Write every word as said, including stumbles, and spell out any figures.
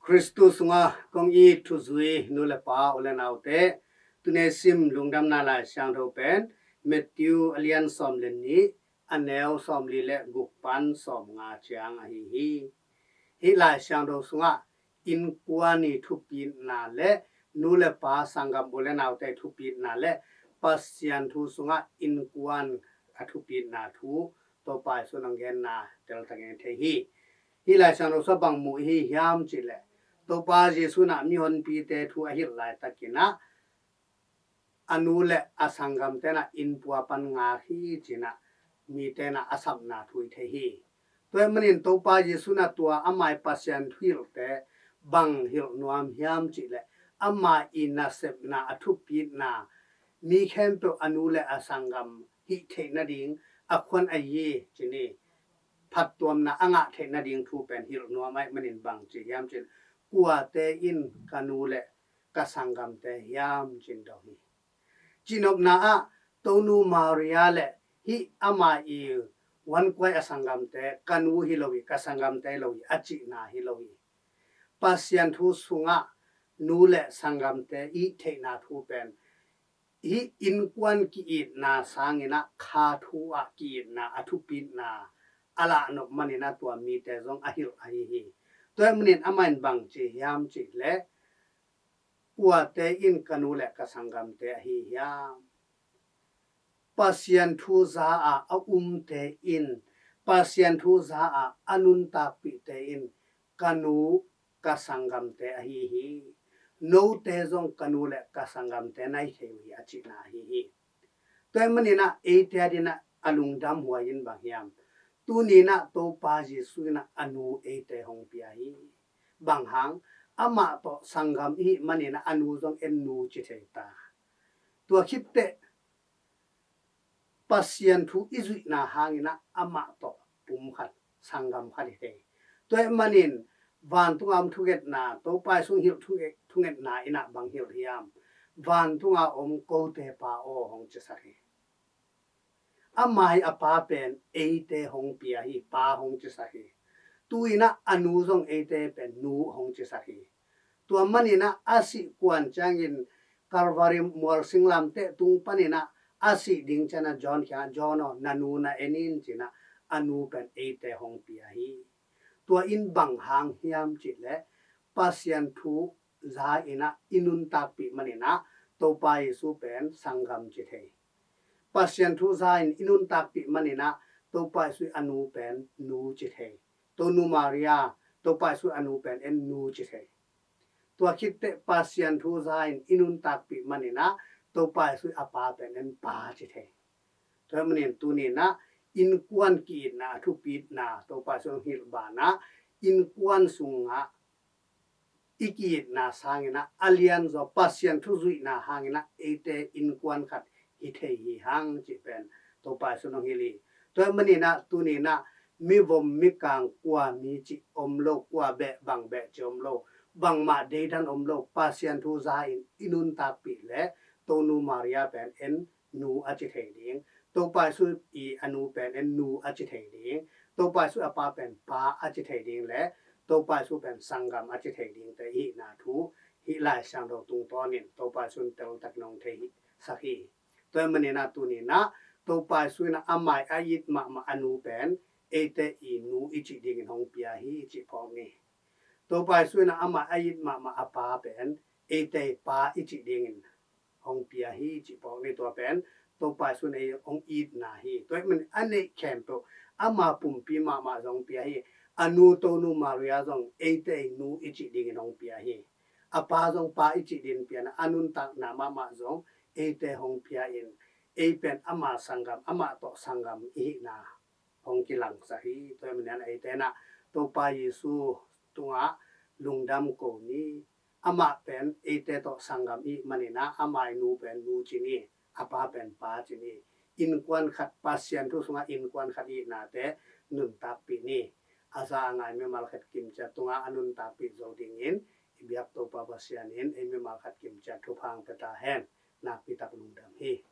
Khristu sungah kong it thuzui nu le pa, u le naute, tuni sim lungdamna Lai Siangtho pen Matthew a lian sawm le nih, a neu sawmli le guk pan sawmnga ciang ahi hi. Hih Lai Siangtho sungah innkuan i thupitna le nu le pa, sanggam u le naute thupitna le Pasian thu sungah innkuan a thupitna thu Topa Jesu in hong genna teltakin thei hi. Hih Lai Siangtho sungah bang mu i hi hiam cih leh, Topa Jesu in ah mihonpite thu a hilh laitakin ah a nu le a sanggamte in ah inn pua pan ngak hi ci-in ah mite in ah a sapna thu i thei hi. Tua ahih manin Topa Jesu in ah tua ama i Pasian thu hilhte bang hilh nuam hiam cih leh, ama i nasepna, a thupitna, mi khempeuh a nu le a sanggam hih theih nading, a khuan a yi ci ni, phattuamna a ngah theih nading thu pen hilh nuam ahih manin bang ci hiam cih leh, kuate in ka nu le ka sanggamte hiam ci-in dong hi. Cihnopna ah Tonu Maria le hih ama i vankuai a sanggamte, ka nu hi lo hi, ka sanggamte hi lo hi a cihna hi lo hi. Pasian thu sungah nu le sanggamte i theihna thu pen hih innkuan ki-itna sangin ah kha thu ah ki-itna, a thupitna a lahnop manin ah tua mite zong a hilh ahi hi. Tua ahih manin amah in bang ci hiam cih leh, kuate in ka nu le ka sanggamte ahi hiam? Pasian thu za ah a umte in, Pasian thu za ah a nuntakpihte in ka nu ka sanggamte ahi hi. Note zong ka nu le ka sanggamte na hi thei uh hi a cihna ahi hi. Tua ahih manin ah eite adingin ah a lungdam huai in bang hiam? Tuni in ah Topa Jesu in ah a nu eite hong pia hi. Bang hang? Amah tawh sanggam i hih manin ah a nu zong en nu ci thei ta. Tua khit teh Pasian thu i zuihna hangin ah amah tawh pum khat, sanggam khat hi thei. Tua ahih manin vantung a om thungetna, Topa Jesu hong hilh thunge-, thungetna in ah bang hilh hiam? Vantung a om kote Pa aw hong cisak hi. Ama i a Pa pen eite hong pia hi, Pa hong cisak hi. Tu-in ah a nu zong eite pen Nu hong cisak hi. Tua manin ah a sih kuan ciangin Calvary mual singlamteh tung panin ah a sih ding ciangin ah John kiangah, John aw, na nu na en in ci-in ah a nu pen eite hong pia hi. Tua in bang hang hiam cih leh Pasian thu za in ah i nuntakpih manin ah Topa Jesu pen sanggam ci thei. Pasian thu za in i nuntakpih manin ah Topa Jesu i a nu pen Nu ci thei. Tonu Maria, Topa Jesu i a nu pen en Nu ci thei. Tua khit teh Pasian thu za in i nuntakpih manin ah Topa Jesu i a Pa pen en Pa ci thei. Tua ahih manin tuni in ah innkuan ki-itna, a thupitna Topa Jesu hong hilh banah innkuan sungah i ki-itna sangin ah a lianzaw Pasian thu zuihna hangin ah eite innkuan khat hi thei hi hang cih pen Topa Jesu in hong hilh hi. Tua ahih manin ah tuni in ah mivom mikang kua mi cih om lo, kua beh bang beh cih om lo, bangmah deidan om lo, Pasian thu za in i nuntakpih leh Tonu Maria pen en Nu a ci thei ding, Topa Jesu i a nu pen en Nu a ci thei ding, Topa Jesu a Pa pen Pa a ci thei ding le Topa Jesu pen sanggam a ci thei dingte i hihna thu hih Lai Siangtho tungtawnin Topa Jesu in teltakin hong theisak hi. Tua ahih manin ah tuni in ah Topa Jesu in ah ama i a it mahmah a nu pen eite i Nu i cih dingin hong pia hi cih phawk ni. Topa Jesu in ah ama i a it mahmah a Pa pen eite i Pa i cih dingin hong pia hi cih phawk ni. Tua pen Topa Jesu in ei hong itna hi. Tua ahih manin a neih khempeuh ama pumpi mahmah zong pia hi. A nu Tonu Maria zong eite i Nu i cih dingin hong pia hi. A Pa zong Pa i cih dingin pia in ah a nuntakna mahmah zong eite hong pia in ei pen ama sanggam, amah tawh sanggam i hihna hong kilangsak hi. Tua ahih manin eite in ah Topa Jesu tungah lungdam ko ni. Amah pen eite tawh sanggam i hih manin ah ama i nu pen Nu ci ni, a Pa pen Pa ci ni. Innkuan khat, Pasian thu sungah innkuan khat i hihnate nuntakpih ni. A za a ngai mimal khat kimciat tungah a nuntakpih zo dingin i biak Topa Pasian in ei mimal khat kimciat thupha hong pia ta hen. Nakpi tak lungdam hi.